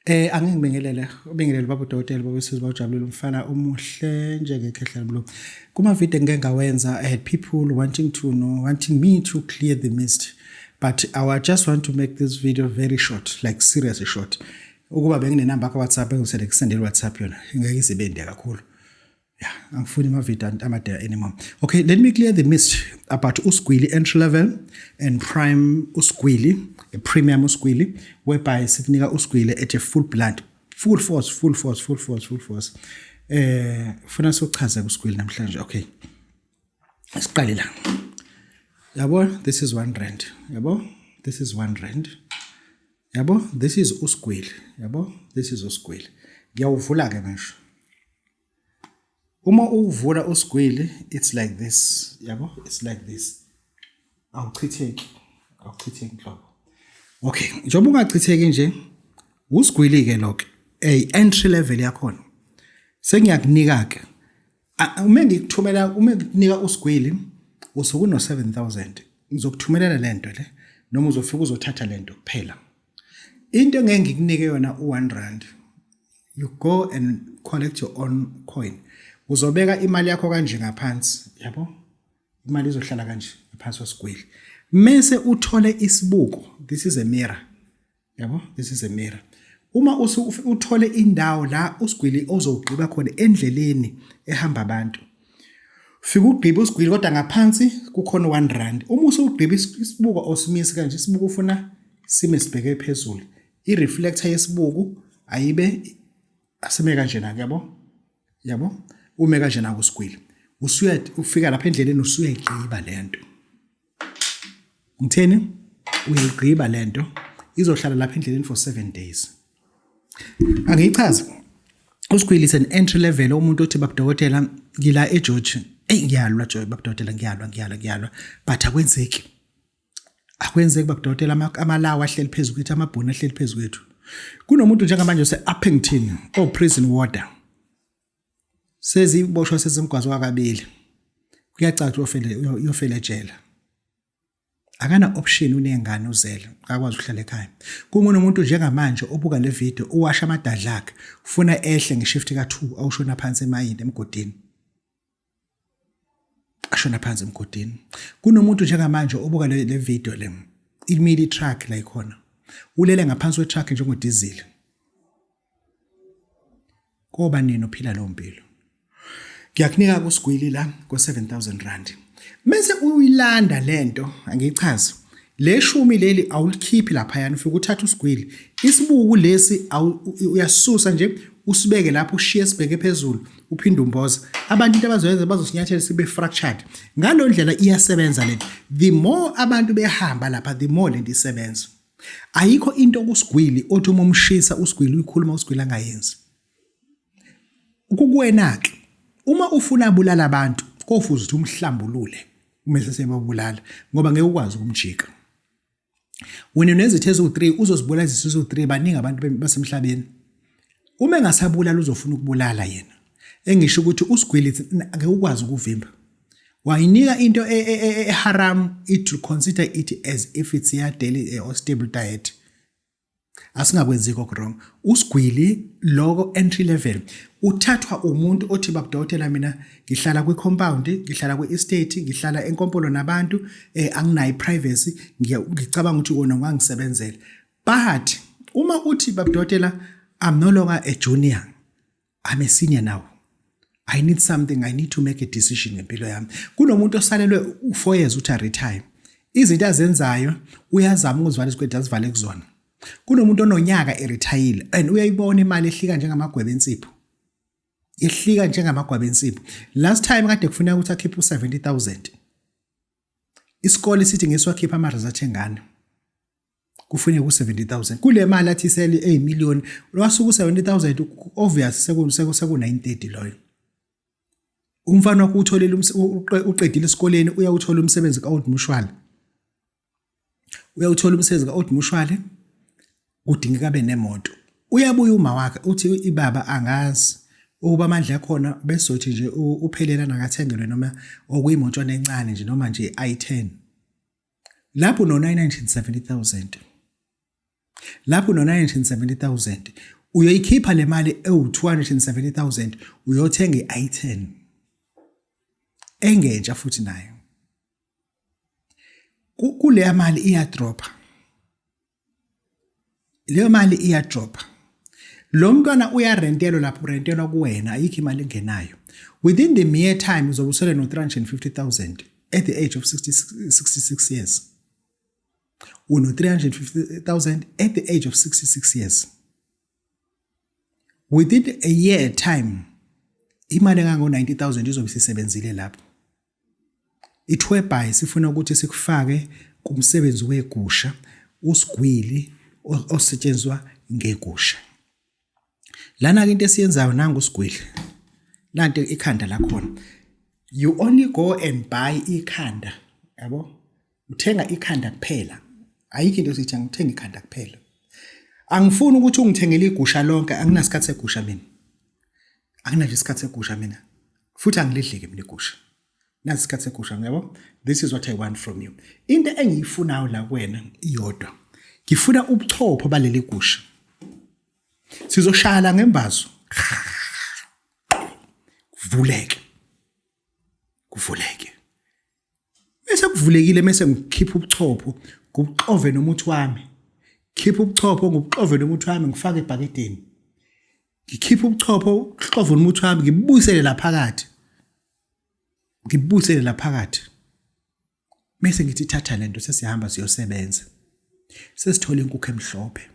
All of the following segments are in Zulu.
Angeke ngibingelele, ubingelele baba udokotela baba uSizwe bawujabulile umfana omuhle njengekhehla blue. Kuma video engike ngawenza I had people wanting to know, wanting me to clear the mist. But I just want to make this video very short, like seriously short. Ukuba benginenamba ka WhatsApp bengisele kusendela WhatsApp yona ngeke izibe inde kakhulu. Yeah, angifuni ama-video amade anymore. Okay, let me clear the mist about uSgwili entry level and prime uSgwili, a premium uSgwili, whereby sikunika uSgwili at a full blunt, full force, full force, full force, full force. Funa sochaza kuSgwili namhlanje. Okay. Siqale la. Yabo, this is R1. Yabo, this is R1. Yabo, this is uSgwili. Yabo, this is uSgwili. Ngiyawuvula ke manje. Uma uwuvula usigwili it's like this, yabo, it's like this. Awuchitheki, awuchitheki nhlobo. Okay, njengoba ungachitheki nje usigwili ke lokho, entry level yakhona. Sengiyakunika ke. Uma ngikuthumela, uma ngikunika usigwili usuke uno 7000. Ngizokuthumelela lento le noma uzofika uzothatha lento kuphela. Into engeke ngikunike yona u1 rand. You go and collect your own coin. Uzobeka imali yakho kanje ngaphansi, yabo? Imali izohlala kanje ngaphansi kwesigwili. Mese uthole isibuko. This is a mirror. Yabo? This is a mirror. Uma uthole indawo la usigwili ozowugqiba khona endleleni ehamba abantu. Fika ugqiba usigwili kodwa ngaphansi kukhona R1. Uma usugqiba isibuko osimisi kanje, isibuko ufuna sime sibheke phezulu. I-reflector yesibuku ayibe asime kanjena ke, yabo? Yabo? Ume kanjena kusigwili. Usuya ufika lapha endleleni usuyayigqiba lento. Ngitheni? Uyayigqiba lento izohlala lapha endleleni for 7 days. Angiyichazi. Usigwili is an entry level umuntu othi babudokotela ngila eGeorge. Ey ngiyalwa Joy babudokotela ngiyalwa ngiyalwa ngiyalwa but akwenzeki. Akwenzeki babudokotela amalawa ahleli phezulu kwethu amabhoni ahleli phezulu kwethu. Kunomuntu njengamanje ose Upington o prison warder. Seziboshwa sezimgwazo wakabili. Kuyacaca uyofele uyofela ejele. Akana option unengane uzele akwazi ukuhlala ekhaya. Kungunomuntu njengamanje obuka le video uwasha amadadla akhe ufuna ehle ngeshift ka2 awushona phansi emayini emgodini. Ashona phansi emgodini. Kunomuntu njengamanje obuka le video le imili truck la ikhona. Ulele ngaphansi kwe truck njengodizili. Koba nini uphila leyo mpilo? Ngiyakunika kusigwili la ngo R7000. Mase uyilanda lento angiyichazi. Le shumi leli awulikhiphi lapha yana ufika uthatha usigwili. Isibuku lesi uyasusa nje usibeke lapho ushiye sibheke phezulu uphinde umboza. Abantu into abazoyenza bazosinyathela sibe fractured. Ngalo ndlela iyasebenza lento. The more abantu behamba lapha the more lento isebenza. Ayikho into kusigwili othi uma umshisa usigwili uyikhuluma usigwili angayenzi. Kukuwena ke uma ufuna abulala abantu kofuza ukuthi umhlambulule uma sesebabulala ngoba ngeke ukwazi ukumjika. Wena unezitha eziwu3 uzozibulala izitha eziwu3 baningi abantu basemhlabeni. Uma engasabulala uzofuna ukubulala yena. Engisho ukuthi usigwili ngeke ukwazi ukuvimba. Wayinika into eharam it to consider it as if it's your daily or stable diet. Asingakwenzi kokho wrong. Usigwili loko entry level uthathwa umuntu othi babudokotela mina ngihlala kwi compound ngihlala kwi estate ngihlala enkompolo nabantu anginayo privacy ngicabanga ukuthi kona kungangisebenzela but uma uthi babudokotela I'm no longer a junior, I'm a senior now, I need something, I need to make a decision ngempilo yami. Kunomuntu osalelwe u4 years uthi retire, izinto azenzayo uyazama ukuzivala izikweletu azivale kuzona. Kunomuntu ononyaka eretire and uyayibona imali ehlika njengamagwebe ensipho, ehlika njengamagwebe ensipho. Last time kade kufuneka ukuthi akhiphe u70000, isikole sithi ngesiwakhipha ama results engane kufuneka u70000 kule mali athi isele eyimillion lwasuka u70000 obvious seku seku 930 loyo. Umfana wakho utholile uqedile esikoleni uyawuthola umsebenzi ka-Old Mutual, uyawuthola umsebenzi ka-Old Mutual, kudingeka abe nemoto. Uyabuya uma wakhe uthi ibaba angazi ukuba amandla akhona besothi nje uphelela nakathengelwe noma okuyimotshwana encane nje noma nje i10 lapho no 970000. Lapho no-970,000 uyoyikhipha le mali ewu-270,000 uyothenga i-i10 engentsha futhi nayo. Kuleya mali iyadropha. Leyo mali iyadropha. Lo mntwana uyarentelwa lapho urentelwa kuwena ayikho imali engenayo. Within the mere time uzobe usele no-350,000 at the age of 60, 66 years. Uno-350,000 at the age of 66 years. Within a year time imali engango-90,000 izobe isisebenzile lapho. Ithwebhayi sifuna ukuthi sikufake kumsebenzi wegusha usigwili osetshenziswa ngegusha. Lana ke into esiyenzayo nangu usigwili. Nanti ikhanda lakhona. You only go and buy ikhanda, yabo? Uthenga ikhanda kuphela. Ayikho into esithenga, uthenga ikhanda kuphela. Angifuni ukuthi ungithengele igusha lonke, anginasikhathi segusha mina. Anginaso isikhathi segusha mina. Futhi angilidleki mina igusha. Nasi isikhathi segusha ngiyabo. This is what I want from you. Into engiyifunayo la kuwena iyodwa. Ngifuna ubuchopho baleli gusha. Sizoshaya ngembazo. Kuvuleke. Kuvuleke. Bese kuvulekile mese ngikhipha ubuchopho ngubuxove nomuthi wami. Khipha ubuchopho ngubuxove nomuthi wami ngifake ebhakedeni. Ngikhipha ubuchopho uxove nomuthi wami ngibuyisele la phakathi. Ngibuyisele la phakathi. Mese ngithi thatha lento sesihamba siyosebenza. Sesithola inkukhu emhlophe.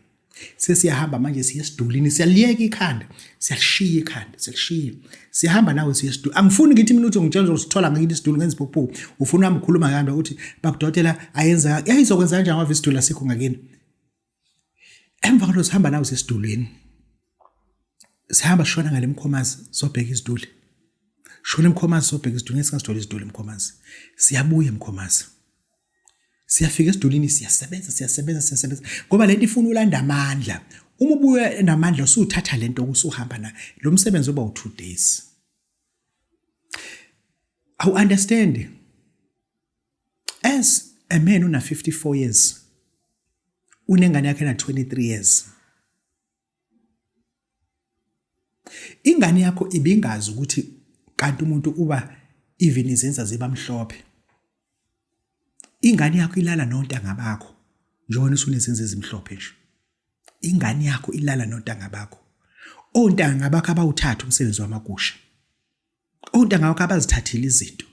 Sesiyahamba manje siye esidulini siyaliyeka ikhanda, siyalishiya ikhanda, siyalishiya. Siyahamba nawe siye esidulini. Angifuni ngithi mina uthi ngitshela uzosithola ngakini isiduli ngenza iphuphu. Ufuna wami ukhuluma kanje uthi babudokotela ayenza yayizokwenza kanjani ngoba isiduli asikho ngakini. Emva kwalokho sihamba nawe siye esidulini. Sihamba sishona ngale mkhomazi sobheka iziduli. Shona emkhomazi sobheka iziduli ngeke singasitholi iziduli emkhomazi. Siyabuya emkhomazi. Siyafika esidulini siyasebenza siyasebenza siyasebenza ngoba lento ifuna ulanda amandla. Uma ubuya namandla usuthatha lento usuhamba na lo msebenzi uba u2 days. Awu understand as a man una 54 years unengane yakhe na 23 years Ingane yakho ibingazi ukuthi kanti umuntu uba even izenza ziba mhlophe. Ingane yakho ilala nontanga bakho njengoba usunezenzo ezimhlophe nje. Ingane yakho ilala nontanga bakho. Ontanga bakho abawuthatha umsebenzi wamagusha. Ontanga bakho abazithathile izinto.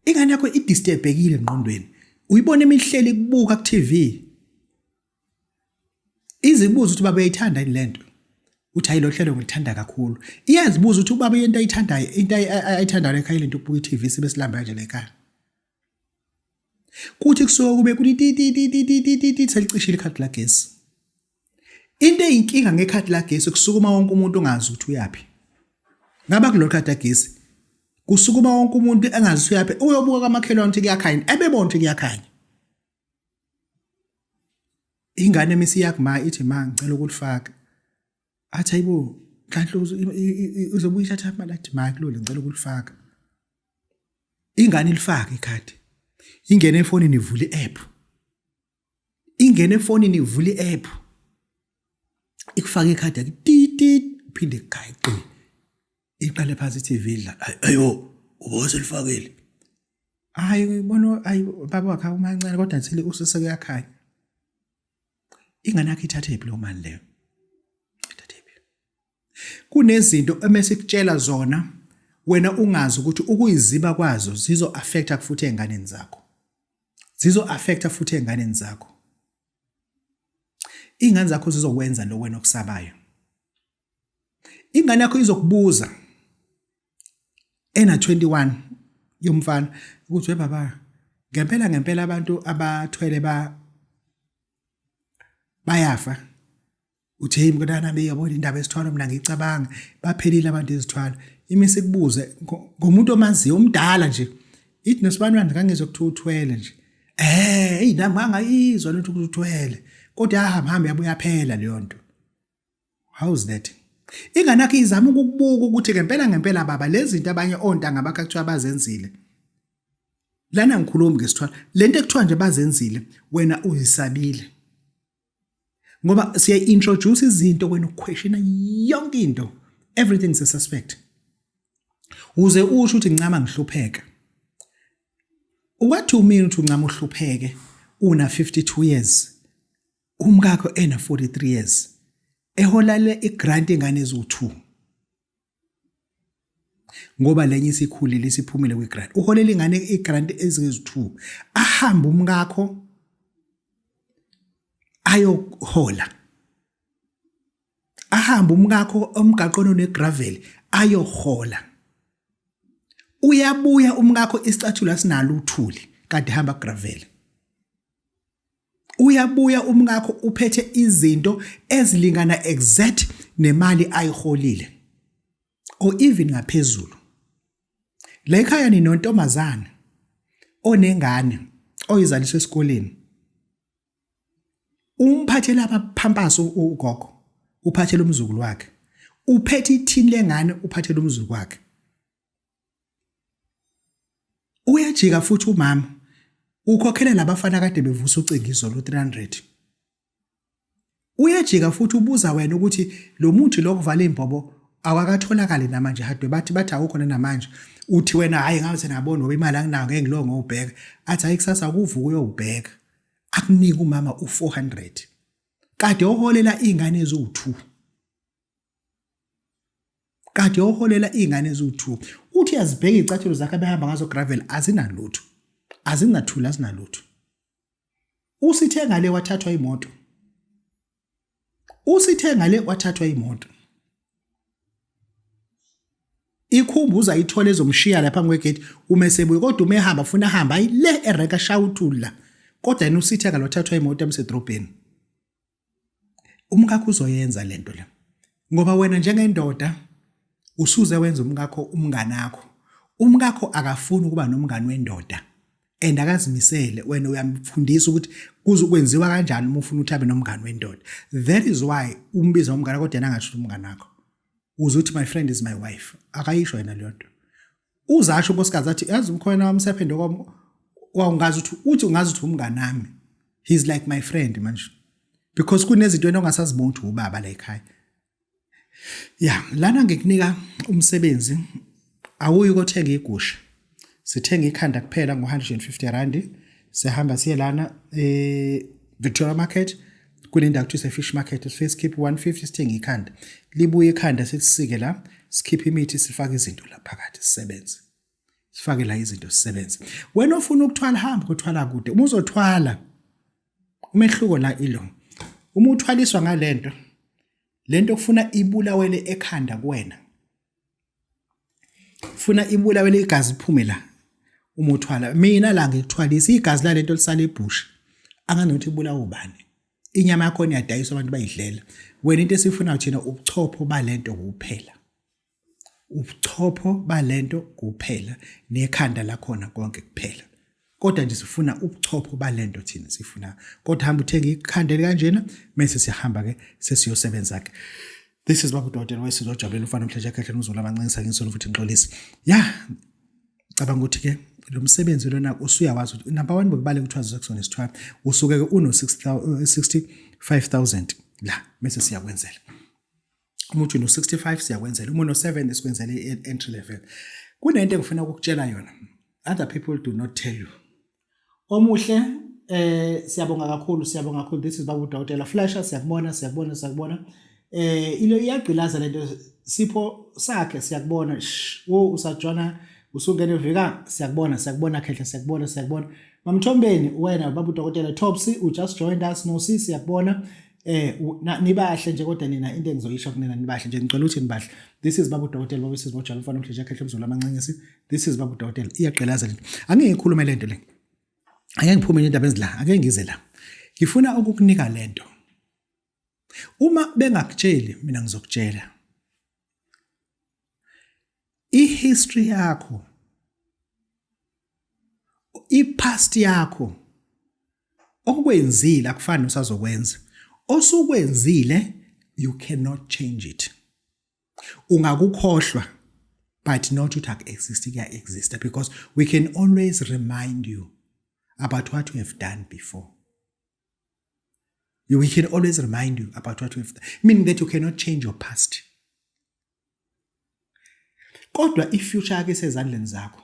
Ingane yakho idisturbekile engqondweni. Uyibona imihleli kubuka ku TV. Izibuza ukuthi baba uyayithanda yini lento. Uthi hayi lo hlelo ngilithanda kakhulu. Iyazibuza ukuthi ubaba into ayithandayo, into ayithandayo ekhaya lento ukubuka i-TV sibe silamba kanje la ekhaya. Kuthi kusuke kube kuthi ti ti ti ti ti ti ti ti selicishile ikhadi lagesi. Into eyinkinga ngekhadi lagesi kusukuma wonke umuntu ongazi ukuthi uyaphi. Ngaba kulolu khadi lagesi kusukuma wonke umuntu engazi ukuthi uyaphi uyobuka kwamakhelwane ukuthi kuyakhanya ebebona ukuthi kuyakhanya. Ingane misiya kuma ithi ma ngicela ukulifaka. Athi ayibo Nhlanhla uzobuya ithatha imali athi ma kulole ngicela ukulifaka. Ingane ilifake ikhadi. Ingene efonini ivule i-app. Ingene efonini ivule i-app. Ikufaka ikhadi yakhe ti ti phinde kukhaya qi. Iqale phansi i-TV idla. Ayo uboze lifakile. Hayi ngibona ayi baba wakhe umancane kodwa ngisile ususe kuyakhanya. Ingane yakhe ithathe phi lo mali leyo? Ithathe phi? Kunezinto emesikutshela zona wena ungazi ukuthi ukuyiziba kwazo zizo affecta futhi enganeni zakho. Zizo affecta futhi enganeni zakho. Ingane zakho zizokwenza lo wena okusabayo. Ingane yakho izokubuza ena 21 yomfana ukuthi we baba ngempela ngempela abantu abathwele ba bayafa uthi hey mntana beyabona indaba esithwalo mina ngicabanga baphelile abantu izithwalo imise kubuze ngomuntu omaziyo omdala nje ithi nosibani wami ngangizwe kuthiwa uthwele nje eh hey nami ngangayizwa lento ukuthi uthwele kodwa yahamba hamba yabuya phela leyo nto How's that? Ingane yakhe izama ukukubuka ukuthi ngempela ngempela baba lezi zinto abanye ontanga bakhe kuthiwa bazenzile. Lana ngikhulumi ngesithwalo. Lento ekuthiwa nje bazenzile wena uyisabile. Ngoba siya introduce izinto wena uquestiona yonke into. Everything is a suspect. Uze usho ukuthi ngincama ngihlupheka. What do you mean ukuthi uncama uhlupheke una 52 years? Umkakho ena 43 years. Ehola le igrant ingane eziwu2. Ngoba lenye isikhulile isiphumile kwigrant. Uholela ingane igrant eziwu2. Ahamba umkakho ayohola. Ahambe umkakho emgaqweni onegravel ayohola. Uyabuya umkakho isicathulo asinalo uthuli kade hamba gravel. Uyabuya umkakho uphethe izinto ezilingana exact nemali ayiholile or even ngaphezulu. La ekhaya ninontombazane onengane oyizaliswe esikoleni. Umphathela amaphampasi ugogo, uphathela umzukulu wakhe. Uphethe ithini lengane uphathela umzukulu wakhe. Uyajika futhi umama ukhokhela labafana kade bevusa ucingo izolo 300. Uyajika futhi ubuza wena ukuthi lo muthi lokuvala imbobo awakatholakali namanje hardware bathi bathi awukho namanje uthi wena hayi ngabe senabona ngoba imali anginayo ngeke ngilo ngowubheka athi hayi kusasa ukuvuka uyowubheka akunike umama u400 kade oholela izingane eziwu2 kade oholela izingane eziwu2 uthi uyazibheka izicathulo zakhe abehamba ngazo gravel azinalutho azinathuli azinalutho usithe ngale wathathwa imoto usithe ngale wathathwa imoto ikhumbuza ithole ezomshiya lapha ngwegate uma esebuye kodwa uma ehamba funa ahamba ayi le erenka shaya uthuli la kodwa yena usithe ngale wathathwa imoto emsedrobheni Umkakho uzoyenza lento le. Ngoba wena njengendoda usuze wenza umkakho umnganakho. Umkakho akafuni ukuba nomngani wendoda and akazimisele wena uyamfundisa ukuthi kuzokwenziwa kanjani uma ufuna ukuthi abe nomngani wendoda. That is why umbiza umngane kodwa yena angasho umngane wakho. Uze uthi my friend is my wife. Akayisho yena leyo nto. Uzasho unkosikazi athi yazi umkhwena wami sephenduka wawungazi ukuthi uthi ungazi ukuthi umnganami. He's like my friend manje. Because kunezinto wena ongasaziboni ukuthi ubaba la ekhaya. Ya, lana ngikunika umsebenzi awuyi kothenga igusha. Sithenga ikhanda kuphela ngo-150 rand. Sihamba siye lana eh Victoria Market kunendawo kuthiwa fish market sifike sikhiphe 150 sithenge ikhanda. Libuye ikhanda sisike la, sikhiphe imithi sifake izinto la phakathi sisebenze. Sifake la izinto sisebenze. Wena ofuna ukuthwala hamba uthwala kude. Uma uzothwala umehluko la ilo. Uma uthwaliswa ngalento lento kufuna ibulawele ekhanda kuwena. Funa ibulawele igazi iphume la uma uthwala. Mina la ngikuthwalisa igazi lalento lisala ebhushi. Anganothi ibulawa ubani. Inyama yakho iyadayiswa abantu bayidlela. Wena into esifunayo thina ubuchopho balento kuphela. Ubuchopho balento kuphela nekhanda lakhona konke kuphela. Kodwa nje sifuna ubuchopho balento thina sifuna. Kodwa hamba uthenge ikhanda elikanjena mase siyahamba ke sesiyosebenza ke. This is Babu Dokotela wesizwe ojabulela ufana namhlanje akhehle umzulu abancengisa ngisona futhi ngixolise. Ya cabanga ukuthi ke lo msebenzi lona usuyawazi ukuthi number 1 bokubale ukuthi wazi kusona isithwalo usuke ke uno 65000 la bese siyakwenzela. Uma uthi uno 65 siyakwenzela, uma uno 7 sikwenzela i-entry level. Kunento engifuna ukukutshela yona. Other people do not tell you. Omuhle eh siyabonga kakhulu siyabonga kakhulu this is babu Dokotela Flasher siyakubona siyakubona siyakubona eh ilo iyagqilaza lento sipho sakhe siyakubona wo usajona usungena evika siyakubona siyakubona khehla siyakubona siyakubona Mamthombeni wena babu Dokotela Topsy u just joined us no sisi siyakubona eh nibahle nje kodwa nina into engizoyisho kunina nibahle nje ngicela ukuthi nibahle this is babu Dokotela babu sisi bojala umfana omhle nje khehla umzulu amancenyesi this is babu Dokotela iyagqilaza lento angeke ngikhulume lento le angeke ngiphume indaba ezila angeke ngize la ngifuna ukukunika lento uma bengakutsheli mina ngizokutshela ihistory yakho ipast yakho okwenzile akufani usazokwenza osukwenzile you cannot change it ungakukhohlwa but not ukuthi aku-exist kuya-exista because we can always remind you about what you have done before. We can always remind you about what we've done, meaning that you cannot change your past. Kodwa i-future yakho isezandleni zakho.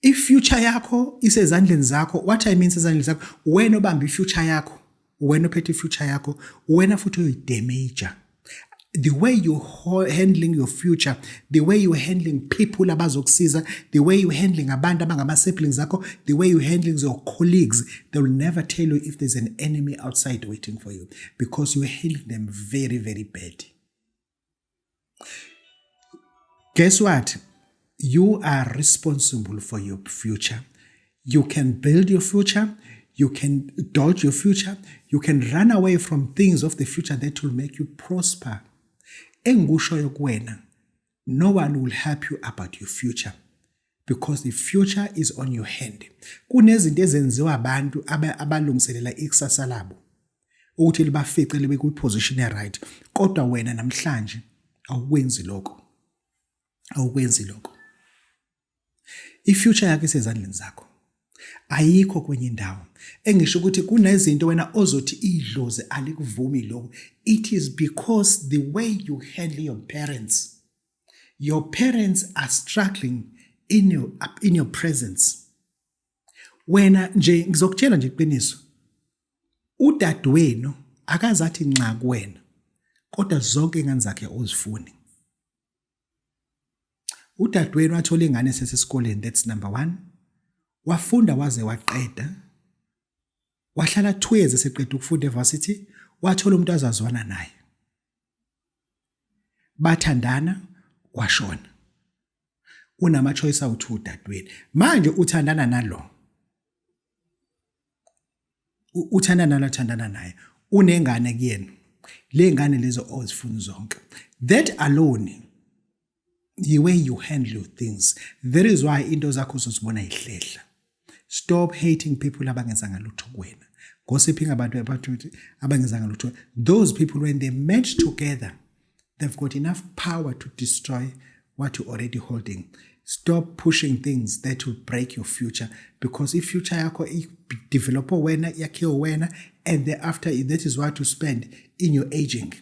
I-future yakho isezandleni zakho. What I mean isezandleni zakho, wena obamba i-future yakho, wena ophethe i-future yakho, wena futhi oyi-damage. The way you handling your future, the way you handling people abazokusiza, the way you handling abantu abangama-siblings akho, the way you handling your colleagues, they will never tell you if there's an enemy outside waiting for you because you're handling them very, very bad. Guess what? You are responsible for your future. You can build your future. You can dodge your future. You can run away from things of the future that will make you prosper. Engikushoyo kuwena, no one will help you about your future because the future is on your hand. Kunezinto ezenziwa abantu abalungiselela ikusasa labo ukuthi libafice libe kwi-position e-right, kodwa wena namhlanje awukwenzi lokho, awukwenzi lokho. I-future yakho isezandleni zakho, ayikho kwenye indawo. Engisho ukuthi kunezinto wena ozothi idlozi alikuvumi lokho, it is because the way you handle your parents, your parents are struggling in your presence. Wena nje, ngizokutshela nje iqiniso, udadewenu akazathi nxa kuwena, kodwa zonke ingane zakhe uzifuni. Udadewenu wathola ingane esesesikoleni, that's number 1. Wafunda waze waqeda, wahlala 2 years eseqeda ukufunda evarsity, wathola umuntu azazwana naye, bathandana, washona. Unama choice awu2 udadewenu. Manje uthandana nalo, uthandana nalo, athandana naye, unengane kuyena, le ngane lezo ozifuna zonke. That alone, the way you handle your things, that is why into zakho uzozibona ihlehla. Stop hating people abangenzanga lutho kuwena. Gossiping abantu abantu abangenzanga lutho. Those people, when they match together, they've got enough power to destroy what you're already holding. Stop pushing things that will break your future, because if future yakho i-develop wena, yakhiwe wena, and thereafter that is what you spend in your aging.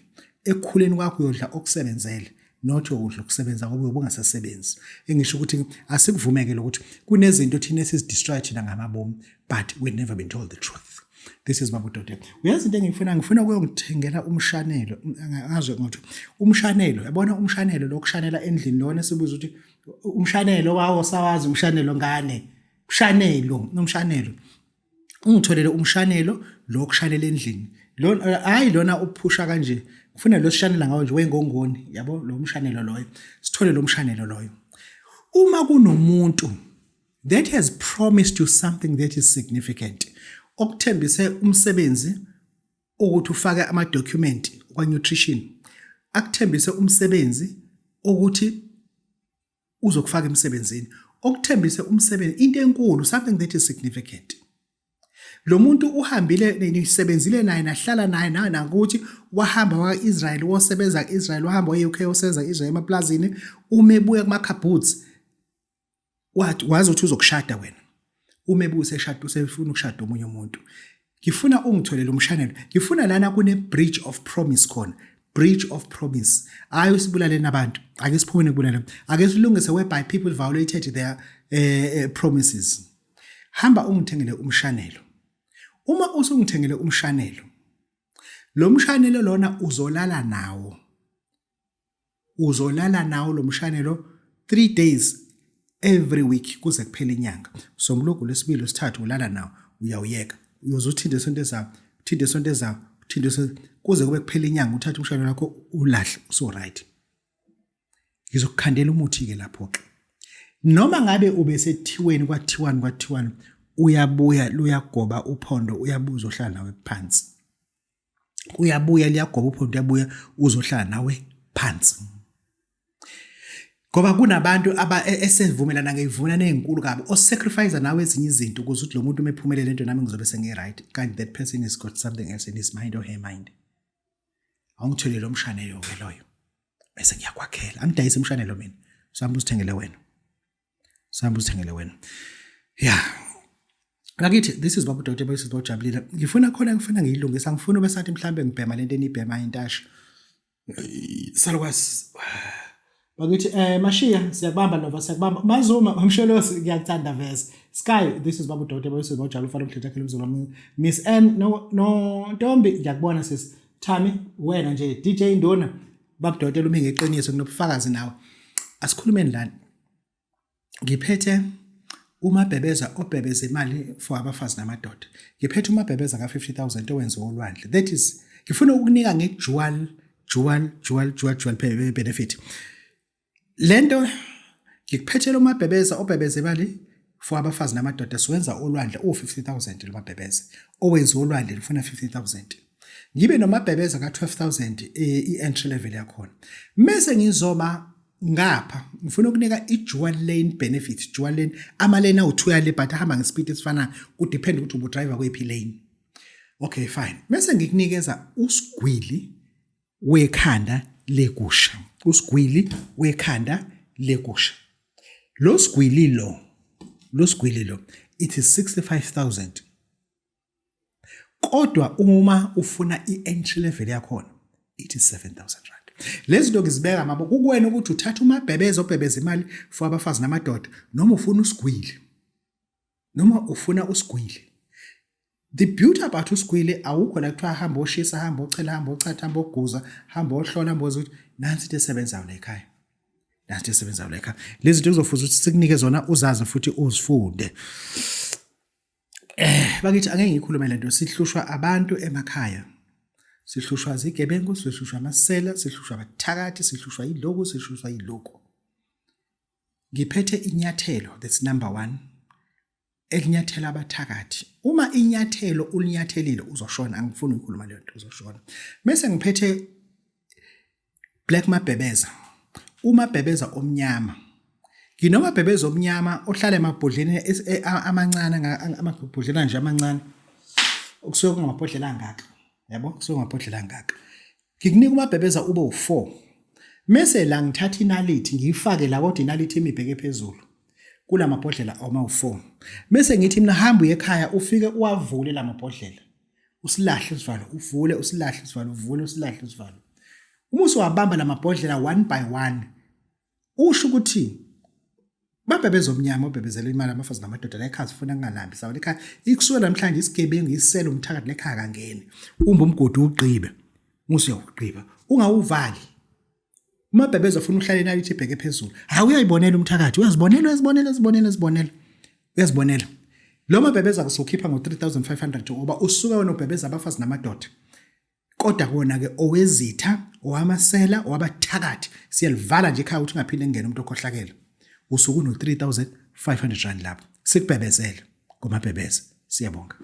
Ekukhuleni kwakho uyodla okusebenzele, not ukudla okusebenza ngoba uyobe ungasasebenzi. Engisho ukuthi asikuvumeke lokuthi kunezinto thina esizidestroy thina ngamabomu, but we've never been told the truth. This is Babu Dode. Uyazi into engiyifuna, ngifuna ukuyongithengela umshanelo. Ngazi ngathi umshanelo, yabona umshanelo lokushanela endlini lona sibuza ukuthi umshanelo wawo, sawazi umshanelo ngane, umshanelo, umshanelo, ungitholele umshanelo lo kushanela endlini lo, hayi lona uphusha kanje, ufuna lo sishanela ngawo nje wengongoni, yabo lo mshanelo loyo. Sithole lo mshanelo loyo. Uma kunomuntu that has promised you something that is significant, okuthembise umsebenzi ukuthi ufake ama document kwa nutrition, akuthembise umsebenzi ukuthi uzokufaka emsebenzini, okuthembise umsebenzi, into enkulu, something that is significant, lo muntu uhambile, nisebenzile naye, nahlala naye, nakuthi wahamba kwa-Israel, wosebenza ku-Israel, wahamba we-UK, wosebenza ku-Israel emaplazini, uma ebuya kuma-kibbutz wathi wazi ukuthi uzokushada wena, uma ebuya useshada, usefuna ukushada omunye umuntu. Ngifuna ungitholele umshanelo, ngifuna lana kune breach of promise khona, breach of promise. Hayi, usibulaleni abantu, ake siphume kubulala, ake silungise whereby people violated their promises. Hamba ungithengele umshanelo. Uma usungithengele umshanelo, lo mshanelo lona uzolala nawo, uzolala nawo lo mshanelo 3 days every week kuze kuphele inyanga. Somlogo, lesibili, lesithathu, ulala nawo, uyawuyeka, uyoze uthinte sonto ezayo, uthinte sonto ezayo, uthinte sonto, kuze kube kuphela inyanga, uthathe umshanelo wakho ulahle, uso right. Ngizokukhandela umuthi ke lapho ke, noma ngabe ubesethiweni kwathiwani kwathiwani, uyabuya luyagoba uphondo, uyabuza ohlala nawe phansi, uyabuya liyagoba uphondo, uyabuya uzohlala nawe phansi, ngoba kunabantu aba esevumelana ngezivumelano ezinkulu kabi, osacrifice nawe ezinye izinto ukuze ukuthi lo muntu uma ephumelele into nami ngizobe sengi-right, kanti that person has got something else in his mind or her mind. Awungitholele umshanelo ke loyo, bese ngiyakwakhela. Angidayise umshanelo mina, sihamba uzithengele wena, sihamba uzithengele wena. Yeah. Ngakithi this is Babu Dr. Boyisi Bojabulile. Ngifuna khona ngifuna ngiyilungisa ngifuna ube sathi mhlambe ngibhema lento enibhema intasha. Salukwazi. Bakithi eh Mashiya siyakubamba Nova siyakubamba. Mazuma Mamsholosi ngiyakuthanda vese. Sky this is Babu Dr. Boyisi Bojabulile ufana umhletha khela umzulu wami. Miss N no no Ntombi ngiyakubona sis. Thami wena nje DJ Nduna Babu Dr. umi ngeqiniso nginobufakazi nawe. Asikhulumeni lana. Ngiphethe umabhebeza obhebeza imali for abafazi namadoda. Ngiphethe umabhebeza ka-50,000 owenziwe olwandle. That is, ngifuna ukukunika nge-dual, dual, dual, dual, dual benefit. Lento ngikuphethela umabhebeza obhebeza imali for abafazi namadoda siwenza olwandle u-50,000 lo mabhebeza. Owenziwe olwandle lufuna 50,000. Ngibe nomabhebeza ka-12,000 eh, i-entry level yakhona. Mese ngizoba ngapha ngifuna ukunika i-dual lane benefit dual lane ama-lane awu-two yale but ahamba ngespeed esifanayo kudepend ukuthi ubudriver kweyiphi lane okay fine bese ngikunikeza usigwili wekhanda legusha usigwili wekhanda legusha lo sigwili lo lo sigwili lo it is 65000 Kodwa uma ufuna i-entry level yakhona it is 7000 rand. Lezi zinto ngizibeka mabo kukuwena ukuthi uthatha umabhebeza obhebeza imali for abafazi namadoda noma ufuna usigwili. Noma ufuna usigwili. The beauty about usigwili awukho la kuthiwa hamba oshisa hamba ochela hamba ochatha hamba oguza hamba ohlola hamba ukuthi nansi into esebenzayo la ekhaya. Nansi into esebenzayo la ekhaya. Lezi zinto kuzofuza ukuthi sikunike zona uzazi futhi uzifunde. Eh bakithi angeke ngikhulume lento sihlushwa abantu emakhaya. Sihlushwa zigebengu, sihlushwa amasela, sihlushwa abathakathi, sihlushwa yiloku, sihlushwa yiloku. Ngiphethe inyathelo that's number 1 elinyathela abathakathi. Uma inyathelo ulinyathelile uzoshona, angifuni ukukhuluma leyo nto uzoshona. Mese ngiphethe Black Mabhebeza umabhebeza omnyama nginomabhebeza omnyama ohlala emabhodleni e, amancane amabhodlela nje amancane okusuke kungamabhodlela angaka yabo kusuke kungamabhodlela angaka ngikunika umabhebeza ube u4 mese la ngithatha inalithi ngiyifake la kodwa inalithi imibheke phezulu kulamabhodlela oma u4 mese ngithi mina hamba uye ekhaya ufike uwavule lamabhodlela usilahle isivalo uvule usilahle isivalo uvule usilahle isivalo uma usuwabamba lamabhodlela one by one usho ukuthi babhebeza omnyama obhebezela imali abafazi namadoda la ekhaya sifuna kungalambi sawo lekhaya ikusuka namhlanje isigebengu isele umthakathi lekhaya kangene umbe umgodi ugqibe musu uyawugqiba ungawuvali Umabhebeza ufuna uhlale nalithi ibheke phezulu. Hawu uyayibonela umthakathi, uyazibonela, uyazibonela, uyazibonela, uyazibonela. Uyazibonela. Lo mabhebeza kusokhipha ngo-3500 ngoba usuke wena ubhebeza abafazi namadoda. Kodwa kona ke owezitha, owamasela, owabathakathi siyalivala nje ekhaya ukuthi ungaphinde kungene umuntu okhohlakele. Usuke uno-3500 rand lapho. Sikubhebezele ngomabhebeza. Siyabonga.